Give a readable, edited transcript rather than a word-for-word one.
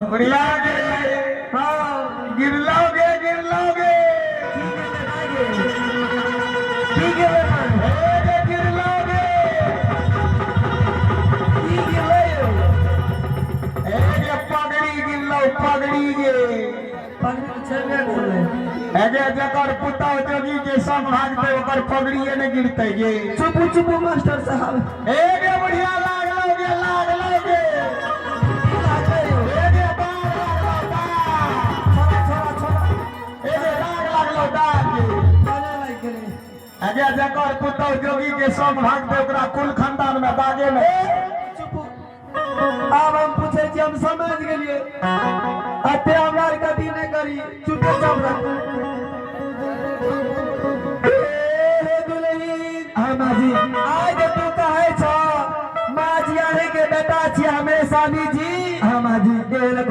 बुढ़िया गे। हाँ। गिरलौ गे, गिरलौ गे। की गेलै माय गे? की गेलै माय? हे गे, गिरलौ गे। की गेलै यौ? हे गे, पगड़ी गिरलौ, पगड़ी गे। पगड़ी तऽ छेबे करलै। हे गे, जकर पुतहु जोगी के संग भागतै ओकर पगड़िए ने गिरतै गे। चुपू चुपू मास्टर साहब। हे गे बुढ़िया, लागलौ गे, लागलौ गे। की लागलै यौ? हे गे, दाग लागलौ, दाग। छोड़ा छोड़ा छोड़ा। हे गे, दाग लागलौ, दाग गे। कने लागि गेलै? हे गे, जकर पुतहु जोगी के संग भागतै ओकरा कुल खानदान में दागे ने। चुपू। आब हम पूछै छी, हम समझ गेलियै। एते हमरा आर कथी नहि करी, चुपे चाप रखू। हे दुलहिन। हाँ माँ जी। आइ जे तू कहै छ माँ जी अहीं के बेटा छी हमे सानी जी। हाँ माँ जी। एहन